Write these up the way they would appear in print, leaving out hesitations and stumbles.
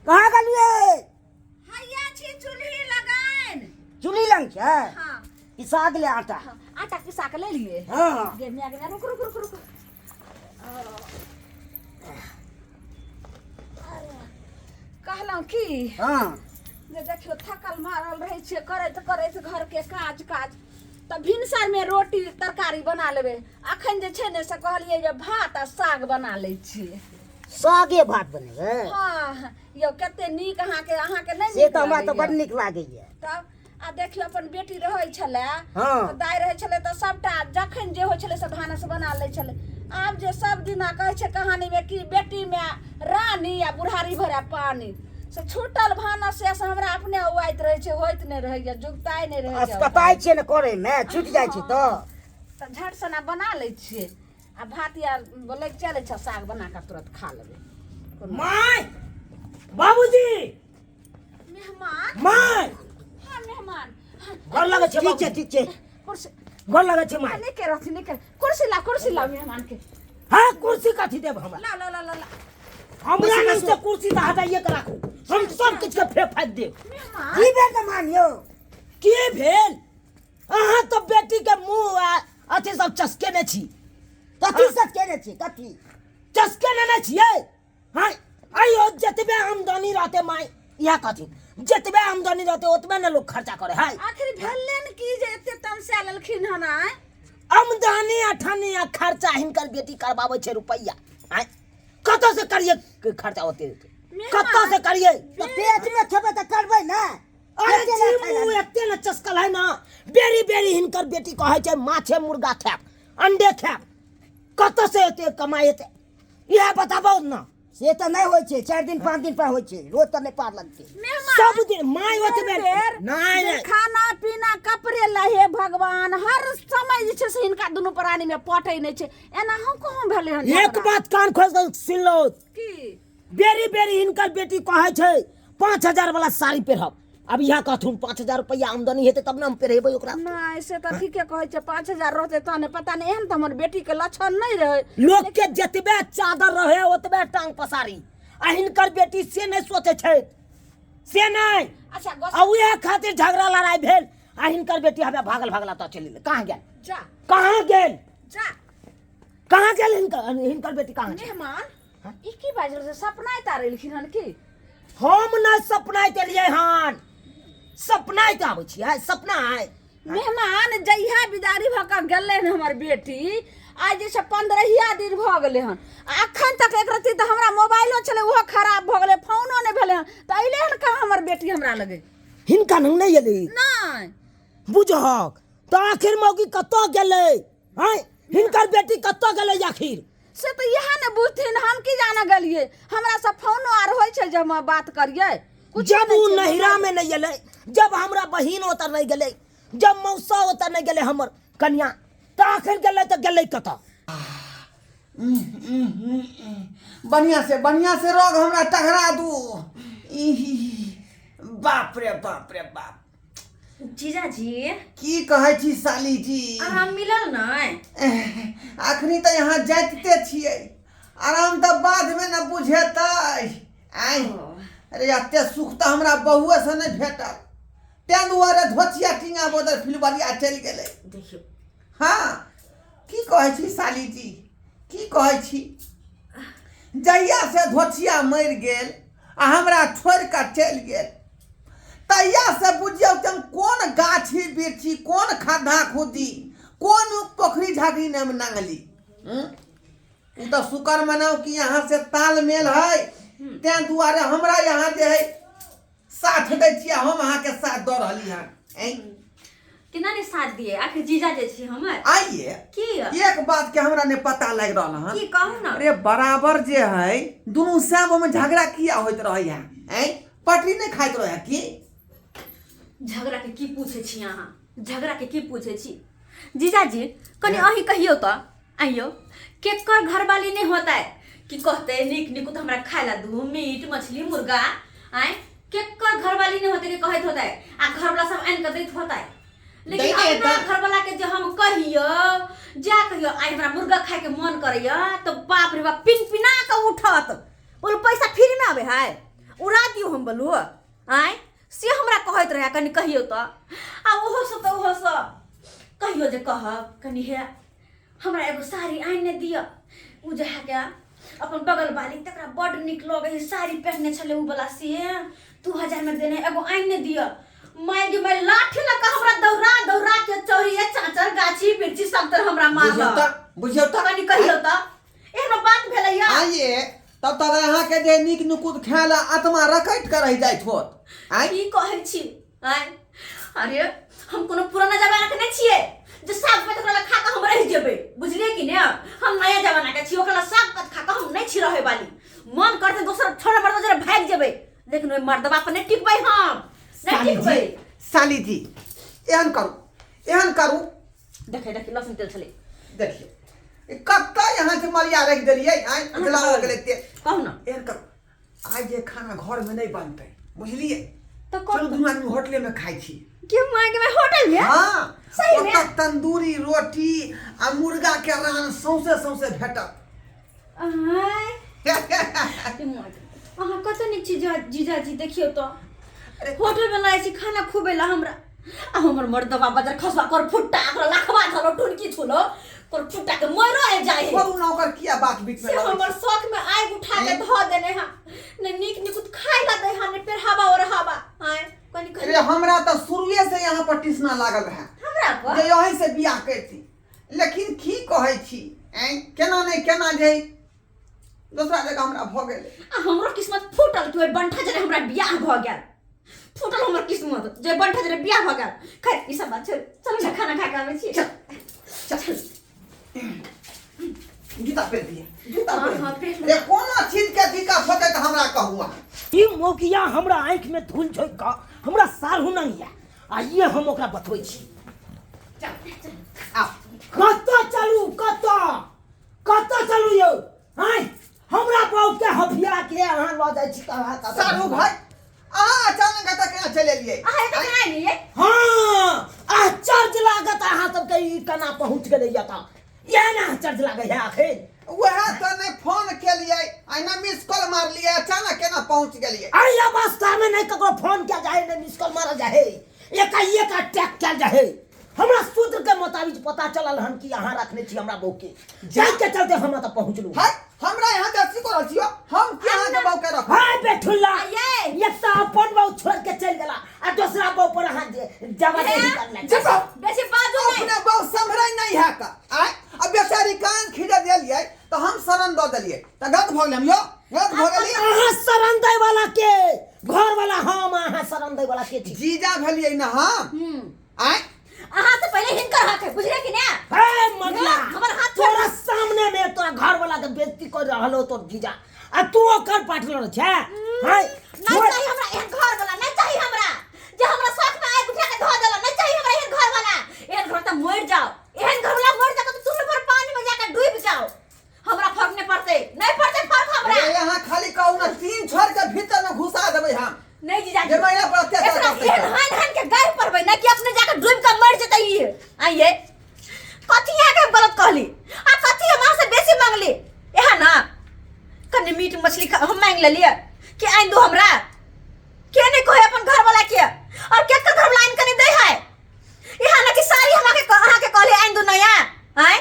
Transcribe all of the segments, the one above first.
कहाँ गेलियै? हैया छी चूल्ही लगाइन। चूल्ही लग छै? हाँ। पिसा गेलै आटा। हाँ, आटा पिसा के ले लिए। हाँ। गे मिया, गे मिया, रुक रुक रुक रुक। कहलहुँ की जे देखियौ, थकल मारल रहै छियै करैत करैत घरके काज काज, तऽ भिनसरमे रोटी तरकारी बना लेबै। अखन जे छै ने से कहलियै जे भात आ साग बना लै छियै। सागे भात बनेबै? हँ यौ, कते नीक अहाँके नहि से नीक तऽ हमरा तऽ लगैया? बड नीक लागैया। तब आ देखियौ, अपन बेटी रहै छलै तऽ दाइ रहै छलै तऽ सभटा जखन जे होइ छलै से भानस बना लै छलै। आब जे सब दिना कहै छै कहानीमे कि बेटीमे रानी आ बुढ़ारी भरे पानी, से छूटल भानस से हमरा अपने उआइत रहै छै, होइत नहि रहैया, जुगताइ नहि रहैया। असकताइ छियै ने करैमे, छुटि जाइ छै तऽ। तऽ झट सना बना लै छियै आ भात या लग चलै छै, साग बना कऽ तुरंत खा लेबै। My, बाबूजी। मेहमान। My. हाँ मेहमान, हाँ। गोर लगै छै। ठीक छै, ठीक छै। कुर्सी। गोर लगै छै my. नहीं के रहती, नहीं के, कुर्सी ला, कुर्सी ला मेहमान के। हाँ, कुर्सी कथी देब हमरा? ला ला ला ला ला। हमरा नहीं से कुर्सी तऽ हटाइए के राखू, हम सब किछु के फेंक फाकि देब। मेहमान। की भेल मेहमान यौ? की भेल? अहाँ तऽ बेटी के मुंह आ अथी सब चसकेने छी। कथी सब केने छी? कथी चसकेने नहि छियै? हाँ, आइयो जतबे आमदनी रहते माय, इएह कथी, जतबे आमदनी रहते ओतबे ने लोग खर्चा करे है। आखिर भेलै ने की जे एते तमसा लेलखिन हन आय? आमदनी अठन्नी आ खर्चा हिनकर बेटी करबाबै छै रुपैआ। आँय, कतऽ से करिए खर्चा ओते ओते? कतऽ से करिए? तऽ पेट में खेबै तऽ करबै ने। अरे एते ने जी खाय मुँह ला। एते ने चसकल है ना, बेरी बेरी हिनकर बेटी कहै छै माछे मुर्गा खायब, अंडे खायब। कतऽ से एते कमाइ एते, इएह बताबौ ने। से तऽ नहि होइ छै, 4 दिन 5 दिन पर होइ छै, रोज तऽ नहि पार लगतै। मेहमान, सब दिन माय ओतबे बेर नहि जे नहि खाना पीना कपड़े ला, हे भगवान, हर समय जे छै से हिनका दुनू प्राणी में पटै नहि छै। एना हम कहाँ भेलै हन एक झगड़ा? बात कान खोल कऽ सुनि लो। की? बेरी बेरी हिनकर बेटी कहै छै 5000 वाला साड़ी पहिरब। अब इएह कहथुन 5000 रुपैआ आमदनी हेतै तब ने हम पहिरेबै ओकरा। नहि, से तऽ ठीके कहै छै, 5000 रहतै तहने। पता नहि, एहन तऽ हमर बेटीके लक्षण नहि रहै। लोक के जतबे चादर रहे ओतबे टांग पसारी, आ हिनकर बेटी से नहि सोचै छै, से नहि। अच्छा। आ उएह खातिर झगड़ा लड़ाई भेल आ हिनकर बेटी हमे भागल भागला तऽ चलि गेलै। कहाँ गेल? जा। कहाँ गेल? जा। कहाँ गेल हिनकर बेटी, कहाँ छै? मेहमान, ई की बाजल से सपना तारेलखिन हन की? हम नहि सपनाइत एलियै हन, सपनाइत आबै छियै सपना आइ। मेहमान, जहिया बिदारी भऽ कऽ गेलै हन हमर बेटी, आइ जे छै 15 दिन भऽ गेलै हन, आ अखन तक एक रत्ती तऽ हमरा मोबाइलो छलै ओहो खराब भऽ गेलै, फोनो नहि भेलै हन, तऽ अयलै हन कहाँ हमर बेटी हमरा लगे? हिनका लग नहि एलै? नहि। बुझहक तऽ आखिर मौगी कतऽ गेलै? आँय, हिनकर बेटी कतऽ गेलै आखिर? से तऽ इएह ने बुझथिन, हम की जाने गेलियै। हमरा सब फोनो आर होइ छै जे हम बात करियै? कुछो जब नहि ओ छै। नैहरा में नहीं गेलै, जब हमरा बहिन ओतऽ नहीं गेलै, जब मौसा ओतऽ नहीं गेलै हमर कनिया, तऽ आखिर गेलै तऽ गेलै कतऽ? बढ़िया से, बढ़िया से रोग हमरा तगड़ा दू। इही, बाप रे बाप रे बाप। जीजाजी। की कहै छी साली जी? आराम मिलल नहि? अखनी तऽ यहाँ जाइते छियै, आराम तऽ बादमे ने बुझेतै। आँय, अरे एते सुख तऽ हमरा बहुएसँ नहि भेटल, तें दुआरे धोचिया टींगा बदल फिलबलिया चलि गेलै। देखियौ। हँ, की कहै छी साली जी, की कहै छी? जहिया से धोचिया मरि गेल आ हमरा छोड़ि कऽ चलि गेल, तहिया से बुझियौ कि हम कोन गाछी बिरछी, कोन खद्धा खुद्दी, कोन पोखरी झाँकरी ने हम नांगली। हम्म? ओ तऽ शुक्र मनाउ कि यहाँ से तालमेल है, तें दुआरे हमरा यहाँ जे है साथ दै छियै, हम अहाँके साथ दऽ रहली हन। ऐं? केना नहि साथ दिए, आखिर जीजा जे छी हमर। आइए की? एक बात के हमरा नहि पता लागि रहल हन। की, कहू ने। अरे बराबर जे है दुनू सैब में झगड़ा किया होइत रहै है? ऐं, पटरी नहि खाइत रहै है की? झगड़ा के की पूछे छी अहाँ, झगड़ा के की पूछे छी जीजाजी? कनि अहीं कहियौ तऽ, आइयो केकर घरवाली नहीं होता है कि कहते नीक निकुत हमरा खाय ला दू मीट मछली मुर्गा? आय, केकर घरवाली नहीं होते कि कहत होता है आ घरवाला सब आनि के दैत होता है? लेकिन दैते अपना हेतै। घरवाला के जे हम कहियो जा कहियो आइ हमरा मुर्गा खाय के मन करैया, तो बाप रे बाप, पिन पिना के उठत, बोल पैसा फ्री में आवे है? उड़ा दियौ हम बलू आँय से हमरा कहैत रहए कनि कहियौ तऽ आ ओहो सब तऽ ओहो सब कहियो जे कहब कनि हे हमरा एगो साड़ी आनि ने दिअ ओ जे है के अपन बगल वाली तकरा बड्ड नीक लगै है साड़ी पहिरने छलै ओ वाला से 2000 में देने एगो आनि ने दिअ माय गे माय लाठी लऽ कऽ हमरा दौड़ा दौड़ा के चौरिये चाचर गाछी बिरछी सब तरह हमरा बुझियौ मारलक तऽ बुझियौ तऽ कनि कहियौ तऽ एहनो बात भेलै या आइए तब तऽ अहाँके जे नीक नुकुत खाय लए आत्मा रकटि कऽ रहि जाइत होत आँय की कहै छी आँय अरे हम कोनो पुराना जमाना के नहि छियै जे साग पात ओकरा लए खा कऽ हम रहि जेबै बुझलियै कि ने हम नया जमाना के छी ओकरा लए साग पात खा कऽ हम नहि छी रहै वाली मन करतै दोसर छोड़ मर्द जरा भागि जेबै लेकिन ओहि मर्दबा पर नहि टिकबै हम नहि साली जी टिकबै साली जी एहन करू एहन करू देखै देखी लहसुन तेल छलै देखियौ ई कतऽ यहाँ के मरिया राखि देलियै आँय उजला हो गेलै तेल कहू ने एहन करू आइ जे खाना घरमे नहि बनतै बुझलियै तऽ कोन चलू दुनू आदमी होटलेमे खाइ छी के माय के होटल में हाँ सही में? ओतऽ तंदूरी रोटी आ मुर्गा के रान सौंसे सौंसे भेटत आय के माय के। अहाँ कते नीक छी जीजाजी देखियौ तऽ होटल में लाए छी खाना खुबेला हमरा आ हमर मर्दबा बजर खसवा कर फुट्टा ओकरा लाखवा धलो टुनकी छुलो कर फुट्टा के मरो ए जाए है छोड़ू ना ओकर किया बात बीच में से लबै हमर छी? शौक में आगि उठा के धऽ देने हा ने नीक निकुत खाय ला दे हा ने पेरहावा ओरहावा आय कनि कनि अरे हमरा तऽ शुरुए से यहाँ पर टिसना लागल रहे हमरा पर जे यहीं से बियाह करती लेकिन की कहै छी ऐं केना नहि केना जे दोसरा जगह हमरा भऽ गेलै आ हमरो किस्मत फूटल कि ओहि बंठा जरे हमरा बियाह भऽ गेल फूटल हमर किस्मत जे बंठा जरे बियाह भऽ गेल खैर ई सब बात छोड़ चलू ने खाना खा के आबै छी चल जूता पहिर दिए जूता हाँ, पहिर हाँ, दिए। पहिर रे कोनो चीज के दिक्कत होतै तऽ हमरा कहू अहाँ ई मौकिया हमरा आँखि में धूल झोंकि कऽ हमरा सारहु नहीं यऽ आ ये हम ओकरा बतबै छी आउ कतऽ चलू कतऽ कतऽ चलू यौ आँय हमरा बाप के हफिया के अहाँ लऽ जाइ छी तऽ अहाँ कतऽ सारू भाई अहाँ अचानक एतऽ केना चलि एलियै अहाँ एतऽ केना एलियै हाँ आश्चर्य लागत अहाँ सबके ई केना पहुँच गेलै एतऽ इएह ने आश्चर्य लागै है आखिर वएह तऽ नहि फोन केलियै आ नहि मिस कॉल मारलियै अचानक केना पहुँच गेलियै एहि अवस्थामे नहि ककरो फोन कयल जाइ है नहि मिस कॉल मारल जाइ है एकाएक अटैक कयल जाइ है हमरा सूत्र के मुताबिक पता चलल हन कि अहाँ रखने छी हमरा बहू के जाहि के चलते हम एतऽ पहुँचलहुँ हाय हमरा यहाँ जर्सी को रहल छियो हम के अहाँ के बहू के रखब हाय बेठुल्ला ये। एक तऽ अपन बहू छोड़ के चलि गेला आ दोसरा बहू पर अहाँ जबरदस्ती करले देखो बेसी बाजू नहीं अपने बहू संभरै नहीं है का आय अब बेचारी कान खींच देलियै तऽ हम शरण दऽ देलियै तऽ गलत भऽ गेलै हम यौ गलत भऽ गेलियै अहाँ शरण दै वाला के घर वाला हम अहाँ शरण दै वाला के छी जीजा भेलियै ने हम आय अहाँ से पहिले हिनकर हक है बुझले कि ना हे मगला हमर हाथ छोड़। तोरा सामने में तोरा घर वाला के बेइज्जती कर रहल हो तोर जीजा आ तू ओकर पार्टनर छै हाय नहीं चाहिए हमरा एहन घर वाला नहीं चाहिए हमरा जे हमरा शौक में आग उठा के धो देला नहीं चाहिए हमरा एहन घर वाला एहन घर त मर जाओ एहन घर वाला मर जाओ तो चूल्हे पर पानी में जाकर डूब जाओ हमरा फर्क नहीं पड़ते नहीं पड़ते फर्क हमरा अरे यहाँ खाली कहू ना तीन छोड़ के भीतर में घुसा देबै हम नहीं जीजाजी जे महिला पर अत्याचार एकरा करतै एहन हान हान के गाय पड़बै ना कि अपने जाकर डूब के मर जतै ई आइए कथी अहाँ के हम गलत कहली आ कथी हम अहाँ से बेसी मांगली एहा ना कनि मीट मछली हम मांग लेलिए कि आनि दू हमरा के नहीं कहे अपन घर वाला के और केकर घर वाला आनि कनि दै है इहा ना कि सारी हम अहाँके अहाँके कहले आनि दू नया आँय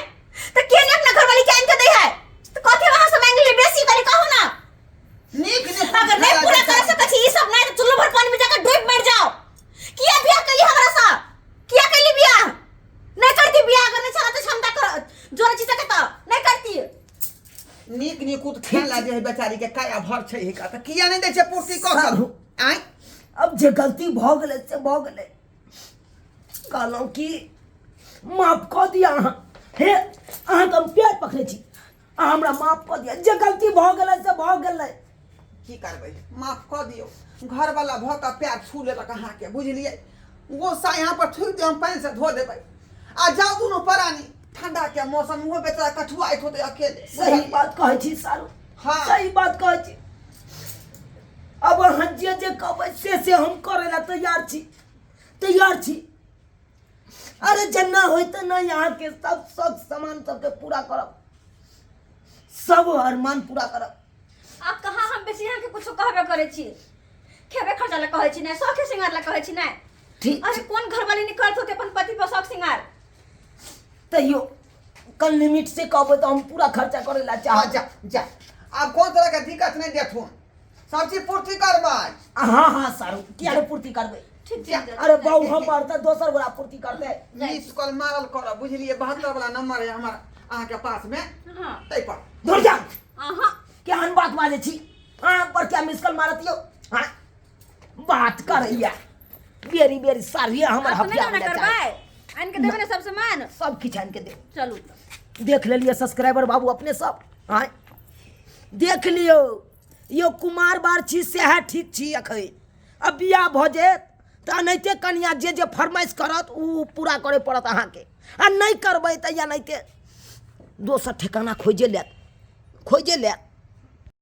तऽ के नहीं अपना घर वाली के आनि के दै है तऽ कथी हम अहाँ से मांगली बेसी कनि कहू ना नीक नीक अगर नहीं पूरा कर सकै छी ई सब नहीं तो चुल्लू भर पानी में जाकर डूब मर जाओ किया बियाह कैली हमरा सा किया कैली बियाह नहीं करती बियाह अगर नहीं छला तो क्षमता कर जोर चीज के तो नहीं करती नीक निकुत खाय ला जे है बेचारी के काया भर छै हिका तऽ किया नहि दै छै पूर्ति कऽ कऽ आँय अब जे गलती भऽ गेलै से भऽ गेलै कहलहुँ कि माफ कऽ दिअ अहाँ हे अहाँके हम पैर पकड़ै छी अहाँ हमरा माफ कऽ दिअ जे गलती भऽ गेलै से भऽ गेलै की करबै माफ कऽ दियौ घरवला भऽ कऽ पैर छू लेलक अहाँके बुझलियै गोस्सा यहाँ पर थूकि दियौ हम पानिसँ धो देबै आ जाउ दुनू प्राणी ठंडा के मौसम ओहो बेचारा कठुआइत होतै अकेले सही बुझलियै? बात कहै छी सारू हाँ। सही बात कहै छी अब अहाँ जे जे कहबै से से हम करै लए तैयार छी तैयार छी अरे जेना होय तऽ नहि अहाँके सब सब सामान सबके पूरा करब सब अरमान पूरा करब अब कहाँ हम हम बेसी अहाँके कुछो कहबे करै छी खेबे खर्चा ला कहै छी नहि शौखे श्रृंगार ला कहै छी नहि ठीक अरे कोन घरवाली निकलत होते अपन पति पर शौक श्रृंगार तैयो कल लिमिट से कहबै तऽ हम पूरा खर्चा करे ला हाँ, चाहब जा जा आब कोन तरह के दिक्कत नहीं देथुन सब चीज पूर्ति करबै हाँ हाँ सारू किया ने पूर्ति करबै ठीक छै अरे बहु हमर तऽ दोसर गोरा पूर्ति करतै मिस कॉल मारल करब बुझलियै 72 वाला नंबर है हमर अहाँके पास में हाँ ताहि पर दूर जा अहाँ केहन बात बाजै छी अहाँ पर क्या मिस कॉल मारत यौ हाँ बात करैया बेरी बेरी सारिया हमर अपने हफिया ने करबै आनि के देबै ने सब सामान सब किछु आनि के देब चलू देख लेलियै सब्सक्राइबर बाबू अपने सब आँय देख लियौ यौ कुमार बार छी सएह ठीक छी अखन अब बियाह भऽ जायत तऽ एनाहिते कनिया जे जे फरमाइश करत ओ पूरा करय पड़त अहाँके आ नहि करबै तऽ एनाहिते दोसर ठेकाना खोजे लेत खोजे लेत।